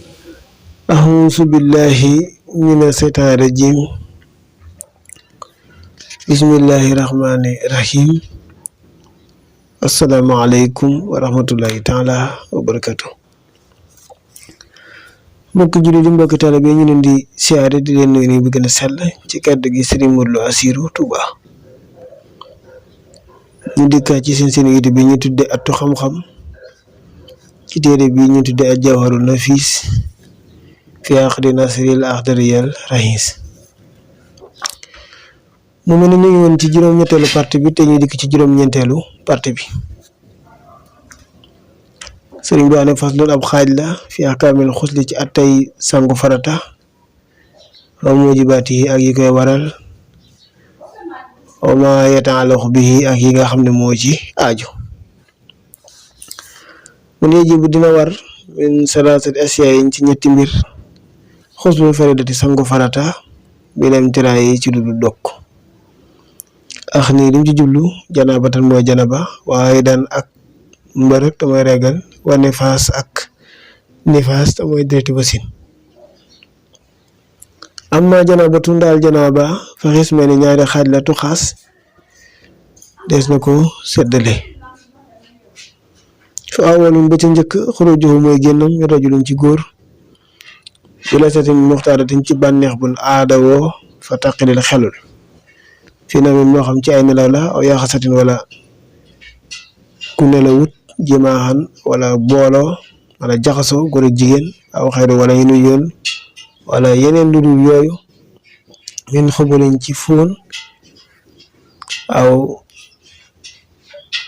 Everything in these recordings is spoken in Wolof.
أعوذ بالله من الشيطان الرجيم بسم الله الرحمن الرحيم السلام عليكم ورحمة الله تعالى وبركاته mbokk jullit yi mbokk taalibe ñu leen di siyaare di leen nuyu bi gën a sell ci kàddu gi Serigne Modou Lo Assirou Touba ñu dikkaat ci seen yite bi ñu tudde Atu Xam-Xam ci téere bi ñu tudde Al-Jawharun Nafis fi aqdi nasril aqdariyal rahis mu mel ni ñu ngi woon ci juróom-ñetteelu partie bi te ñu dikk ci juróom-ñeenteelu partie bi sëriñ bi wax ne faslun ab xaaj la fi ahkaamil xusli ci attay sangu farata wa mujibaati ak yi koy waral wa ma yata'allaqu bihi ak yi nga xam ne moo ci aaju mu ne jibu dina war min salaasati asiyaayin ci ñetti mbir xuslu faridati sangu farata bi dem tiraay yi ci dudu dokk ax nii lim ci jublu janaabatan mooy janaba waaye daan ak mbërëg te mooy regal wa nifaas ak nifaas te mooy dereti wasin amma janabatu ndaal janaba fa xis mel ni ñaari xaaj la tuxaas des na ko seddale fa awalun ba ca njëkk xurujuhu mooy génnam mi rajulun ci góor bila satin muxtaaratin ci bànneex bun aada woo fa taqilil xelul fii na moo xam ci ay nelaw la aw yaxasatin wala ku nelawut jimaaxan wala booloo wala jaxasoo góor ak jigéen aw xayru wala yenu yoon wala yeneen lu dul yooyu min xubulin ci fóon aw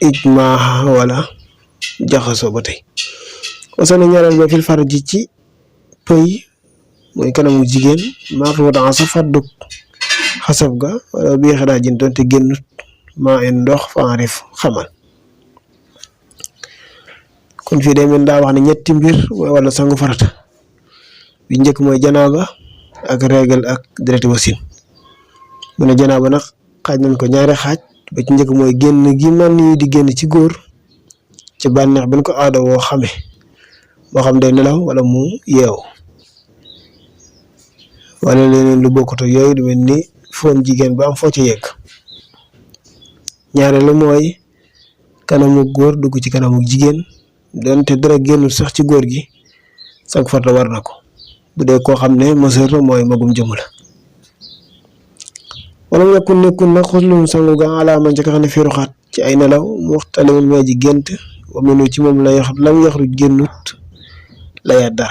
ijmaaxa wala jaxasoo ba tey wasana ñaareel ba fil farji ci pëy mooy kanamu jigéen maa ko wata sa fàdduk xasab ga wala bii xadaa jin doon te génnut maa en ndox fa arif xamal kon fii day mel daa wax ne ñetti mbir mooy wala sangu farata bi njëkk mooy janaaba ak régal ak dereti wasin mu ne janaaba nag xaaj nañ ko ñaari xaaj ba ci njëkk mooy génn gi man yi di génn ci góor ci bànneex bi ñu ko aada woo xame moo xam day nelaw wala mu yeew wala leneen lu bokkut ak yooyu du mel ni foon jigéen ba am foo ca yegg ñaareelu mooy kanamu góor dugg ci kanamu jigéen donte dara génnul sax ci góor gi sangu farata war na ko bu dee koo xam ne mësër mooy magum jëmm la wala mu nekkul nag xuslum sangu ga alaama ca xam ne fiiru xaat ci ay nelaw muxtalimul mee ji gént wa minu ci moom lam yaxruj génnut la yadda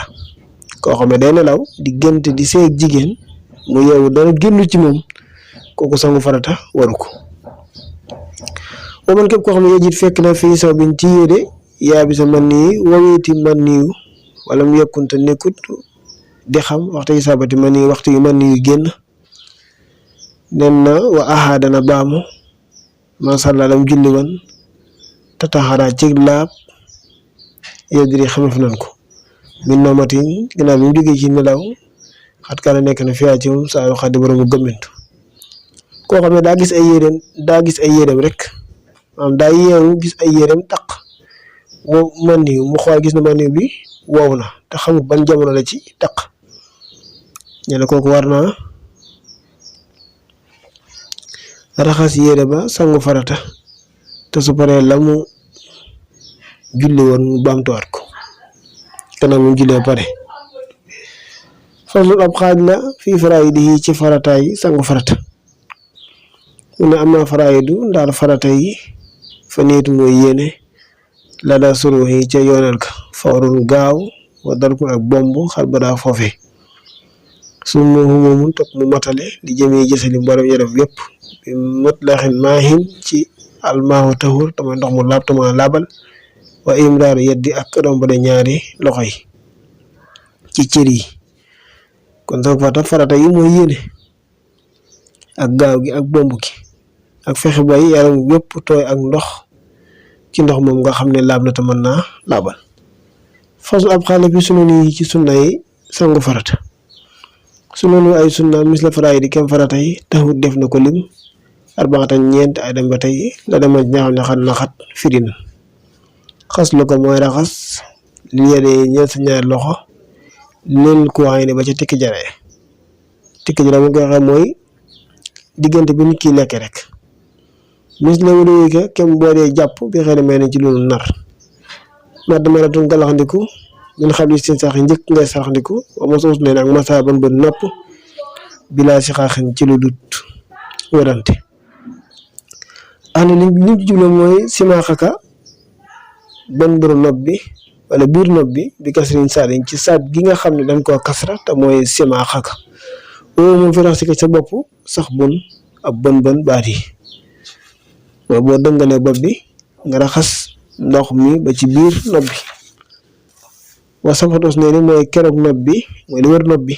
koo xam ne day nelaw di gént di seeg jigéen mu yeewu dara génnut ci moom kooku sangu farata waru ko wa man képp koo xam ne yejit fekk na fii saw biñ ci yéede yaa bi sa man nii waweeti man niyu wala mu yekkunte nekkut di xam waxtu yi sabati man nii waxtu yu man niyu génn nen na wa aha dana baamu masàllaa lam julli woon te taxaraa ci laab yedri xamef nan ko min noomatin ginnaaw bi mu jógee ci nelaw xat kaana nekk na fiyaa ci moom saa yu xaddi boroomu gëmmentu koo xam ne daa gis ay yéreem rek maanaam daa yeewu gis ay yéreem taq wow man niw mu xool gis na man niw bi wow na te xamul ban jamono la ci taq ñu ne kooku war naa raxas yére ba sangu farata te su paree la mu julli woon mu baamtuwaat ko kanam mu jullee pare faslun ab xaaj la fii faraayidu yi ci farata yi sangu farata mu ne am na faraayidu ndaal farata yi fa niitu mooy yéene la daa suru yi ca yoonal ka fawrun gaaw wa darku ak bomb xal ba daa foofe su mu humumul topp mu matale di jëmee jësali mboolem yaram yépp bi mët laxin maahin ci almaahu tahur tamay ndox mu laab tama laabal wa imraaru yeddi ak rombale ñaari loxo yi ci cër yi kon sangu farata yi mooy yéene ak gaaw gi ak bomb gi ak fexe bay yaram yépp tooy ak ndox ci ndox moom nga xam ne laab na te mën naa laabal fasu ab xaale bi sunna yi ci sunna yi sangu farata sunna ay sunna mis la faraay di kem farata yi taxut def na ko lim arbaatan ñeent ay dem ba tey la demal ñaaxam ne xat na xat firi na xas lu ko mooy raxas li yedee ñeel sa ñaari loxo lil ku waay ne ba ca tikki jaree tikki jara mu koy waxee mooy diggante bi nit ki lekk rek mis la wudu ka kem boo dee jàpp bi xëy na may nañ ci loolu nar madd maratun galaxandiku min xam li seen sax njëkk ngay saraxandiku wa ma soos leen ak masa ban bën nopp bilaa si xaaxin ci lu dut wërante li ci jublu mooy simaaxaka ban bëru nopp bi wala biir nopp bi kasrin saadin ci saat gi nga xam ne dañ koo kasra te mooy simaaxaka oo moom fi rax si ko sa bopp sax bun ab bën bën baat yi mooy boo dëngalee bopp bi nga raxas ndox mi ba ci biir nopp bi wa safatos ne ni mooy keroog nopp bi mooy li wër nopp bi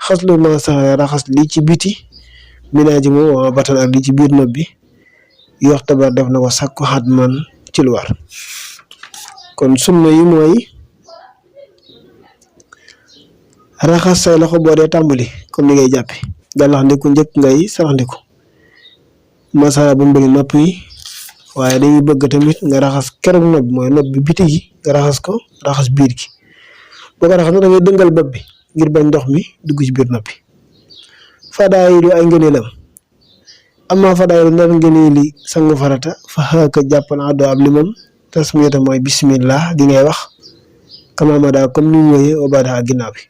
xas lu ma sax raxas li ci biti minaaji moom waa batan ak li ci biir nopp bi yox tabar def na ko sakku xat man ci lu war kon sunna yi mooy raxas say loxo boo dee tàmbali comme ni ngay jàppe gàllax ndiku njëkk ngay sarax ndiku masala bu mbëri nopp yi waaye dañuy bëgg tamit nga raxas keroog nopp bi mooy nopp bi biti gi nga raxas ko raxas biir gi boo ko raxas nag da ngay dëngal bopp bi ngir bañ ndox mi dugg ci biir nopp bi fadaa yi du ay ngëneelam amma fadaa yi nar ngëneeli sangu farata fa xaaka jàppal addo ab limam tasmiyata mooy bismillah gi ngay wax kamamada comme ni mu wooyee obada ak ginnaaw bi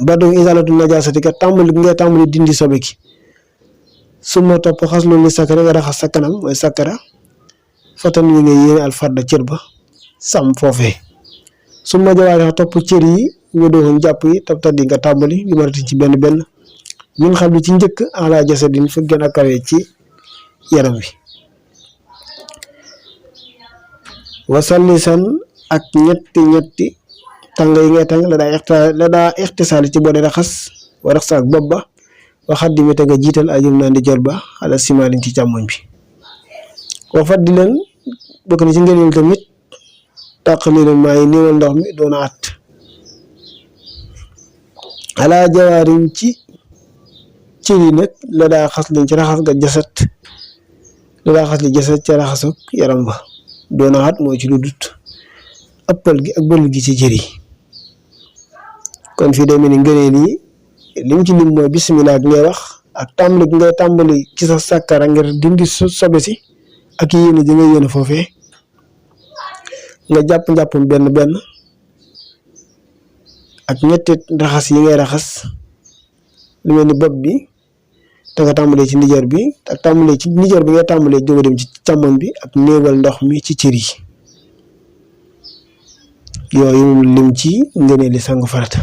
badu isalatu najasati ka tàmbali ngay tàmbali dindi sobe ki suma topp xas lu li sakkara nga raxas sa kanam mooy sakkara fatan wi nga yéene alfarda cër ba sam foofee suma jawaare topp cër yi nga doon jàpp yi tab taddi nga tàmbali li maratin ci benn benn min xam li ci njëkk ala jasadin fa gën a kawee ci yaram wi wasallisan ak ñetti tànga yi ngay tàng la daa ixtisaali ci boo dee raxas wa raxas ak bopp ba waxat di mete nga jiital ajum naa di jor ba ala simaalin ci càmmoñ bi waxat di leen bokk na ci ngëneel tamit tàqali leen maa yi néewal ndox mi doona at ala jawaarin ci cër yi nag la daa xas leen ci raxas nga jasat la daa xas li jasat ca raxasuk yaram ba doona at mooy ci lu dut ëppal gi ak bël gi ci cër yi kon fii day mel ni ngëneel yi lim ci lim mooy bisimilah bi ngay wax ak tàmbali bi ngay tàmbali ci sa sàkkara ngir dindi sobe si ak yéene ji nga yéene foofee nga jàpp-njàppam benn ak ñetti raxas yi ngay raxas lu mel ni bopp bi te nga tàmbalee ci ndijoor bi ak tàmbalee ci ndijoor bi ngay tàmbalee jóge dem ci càmmoñ bi ak néewal ndox mi ci cër yi yooyu moom lim ci ngëneel li sangu farata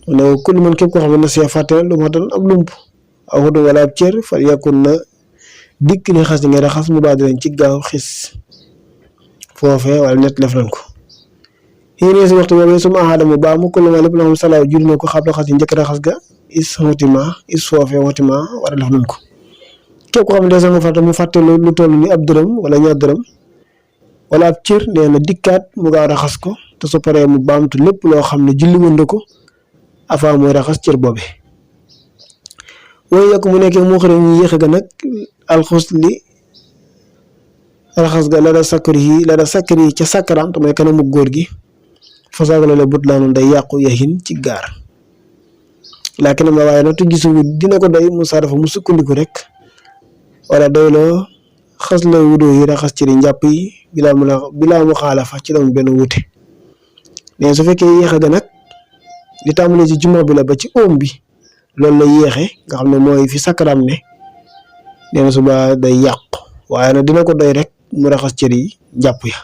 ne kullu man képp koo xam ne na see fàtte lu ma doon ab lump aw xudu wala ab cër fa yàkkun na dikk ni xas di ngay raxas mu baadi leen ci gaaw xis foofee wala net lef nañ ko yéen si waxtu boobu suma aadama baa mu kullu ma lépp loo xam salaaw julli na ko xam la xas yi njëkk raxas ga is xotima is foofee xotima war a lef nañ ko képp koo xam ne sangu farata mu fàtte lu toll ni ab dërëm wala ñaar dërëm wala ab cër nee na dikkaat mu gaaw raxas ko te su paree mu baamtu lépp loo xam ne julli woon na ko avant mooy raxas cër boobe mooy yokk mu nekkee moo xëre ñu yéex ga nag alxus li raxas ga la da sakkari yi ca sakkaraam te mooy kanamu góor gi fasaga la but laanoon day yàqu yaxin ci gaar laakin ma waaye nag tu gisu dina ko doy mu saa dafa mu sukkandiku rek wala doyloo xas la wudoo yi raxas cëri njàpp yi bilaa mu xaalafa ci doon benn wute mais su fekkee yéex ga nag li tàmbalee ci juma bi la ba ci oom bi loolu la yéexe nga xam ne mooy fi sakaraam ne nee na suba day yàqu waaye nag dina ko doy rek mu raxas cër yi jàpp ya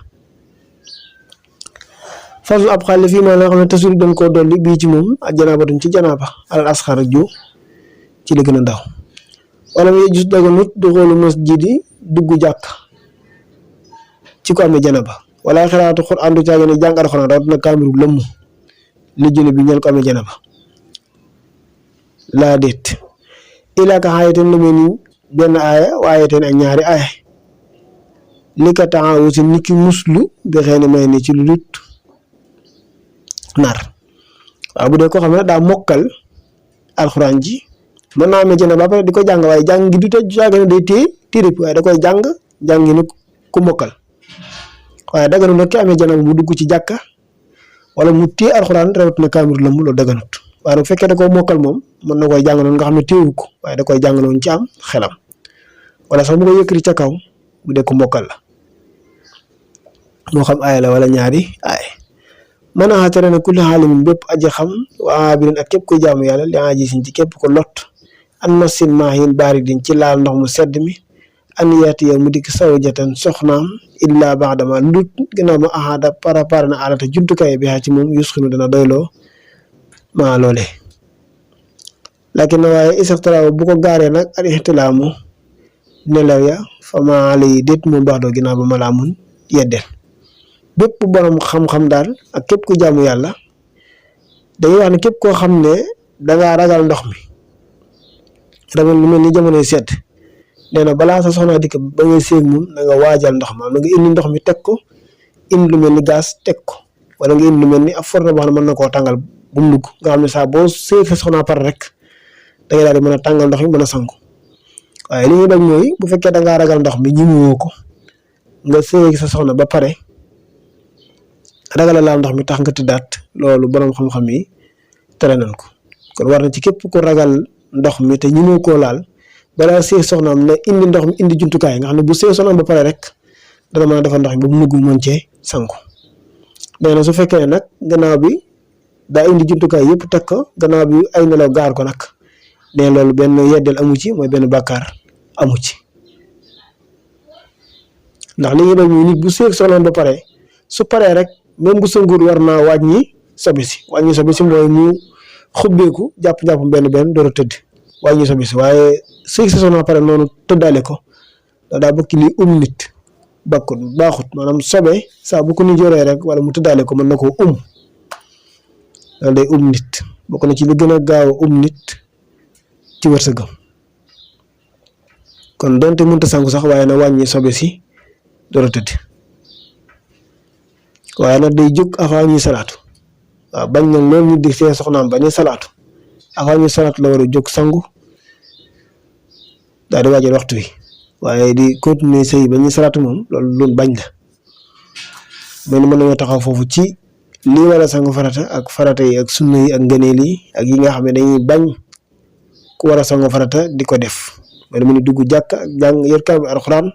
fasu ab xaalis fii maa nga xam ne tasuri dañ koo dolli bii ci moom ak janaabatuñ ci janaaba alal asxar ju ci li gën a ndaw wala muy gis daganut du xoolu masjidi dugg jàkk ci ko amee janaaba wala xiraatu xuraan du caage ne jàng alxuraan rawat na kaamiru lëmm li jële bi ñeen ko amee janaba laa déet ilaa ka xaayateen lu mel ni benn aaya waayateen ak ñaari aaya li ka taxawu si niki muslu bi xëy na may ni ci lu dut nar waaw bu dee ko xam ne daa mokkal alxuraan ji mën naa amee janaba ba pare di ko jàng waaye jàng gi du te jàng day téere waaye da koy jàng ni ku mokkal waaye daganu nag ki amee janaba mu dugg ci jàkka wala mu téye alxuraan rawatina kaamir lëmm loolu daganut waaye bu fekkee da koo mokkal moom mën na koy jàng noonu nga xam ne téewu ko waaye da koy jàng noonu ci am xelam wala sax mu ko yëkkati ca kaw bu dee ko mokkal la moo xam aaya la wala ñaari aay mën a tere na kulli xaalimin bépp aji xam waa birin ak képp koy jaamu yàlla li aji sin ci képp ko lot an masin maahin baaridin ci laal ndox mu sedd mi an yaatiya mu dikk sawjatan soxnaam illa baxdama lu ginnaaw ma ahada parapare na alata jumtukaay bi xaa ci moom yusxinu dana doyloo maa loole lakin na waaye isaxtaraaw bu ko gaaree nag al ixtilaamu nelaw ya fa maa yi déet moom baax doo ginnaaw ba malaa mun yeddeel bépp borom xam-xam daal ak képp ku jaamu yàlla dañuy wax ne képp koo xam ne dangaa ragal ndox mi ragal lu mel ni jamonoy sedd nee na balaa sa soxnaa dikk ba ngay séeg moom na nga waajal ndox ma na nga indi ndox mi teg ko indi lu mel ni gaz teg ko wala nga indi lu mel ni ab forno boo xam ne mën na koo tàngal bu mu dugg nga xam ne saa boo séeg sa soxnaa pare rek da ngay daal di mën a tàngal ndox mi mën a sangu waaye li ñuy bañ mooy bu fekkee dangaa ragal ndox mi ñimuwoo ko nga séeg sa soxna ba pare ragal laal ndox mi tax nga tëddaat loolu borom xam-xam yi tere nañ ko kon war na ci képp ku ragal ndox mi te ñimoo koo laal balaa see soxnaam ne indi ndox mi indi jumtukaay nga xam ne bu see soxnaam ba pare rek dana mën a defar ndox mi ba mu nugg mën cee sangu nee na su fekkee nag gannaaw bi daa indi jumtukaay yëpp teg ko gannaaw bi ay nelaw gaar ko nag nee loolu benn yeddeel amu ci mooy benn bàkkaar amu ci ndax li ñuy bañ muy nit bu see soxnaam ba pare su paree rek même bu sanguur war naa wàññi sobe si mooy mu xubbeeku jàpp-jàpp benn door a tëdd wàññi sobe si waaye sëy sa soxna pare noonu tëddaale ko daa bokki li nit bakkut baaxut maanaam sobe saa bu ko ni joree rek wala mu tëddaale ko mën na koo loolu day nit bokk na ci li gën a gaaw a nit ci wërsëgam kon donte mënta sangu sax waaye na wàññi sobe si door a tëdd waaye nag day jóg avant ñuy salaatu waaw bañ na loolu nit di see soxnaam ba ni salaatu avant ñuy salaatu la war a jóg sangu daal di waajal waxtu wi waaye di continuer sëy ba ñuy salaatu moom loolu lu bañ la mën nañoo taxaw foofu ci lii war a sangu farata ak farata yi ak sunna yi ak ngëneel yi ak yi nga xam ne dañuy bañ ku war a sangu farata di ko def mën mu ni dugg jàkk ak jàng yor kaam alxuraan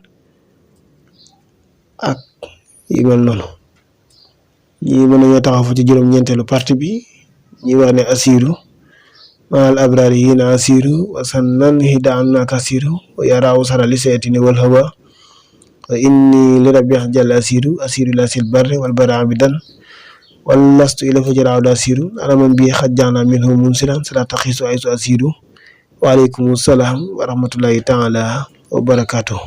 ak yu mel noonu ñi mën nañoo taxaw fu ci juróom-ñeenteelu partie bi ñi wax ne asiru maal abrari yi na asiru wa sannan hidaan na kasiru wa yaraawu sara li seetini wal hawa wa inni li rabbi jàll asiru la sil barre wal bara abidan wal lastu ila fa jaraaw da asiru alaman bi xajjaana minhu munsiran sala taxisu aysu asiru wa aleykum salaam wa rahmatullahi taala wa barakatuh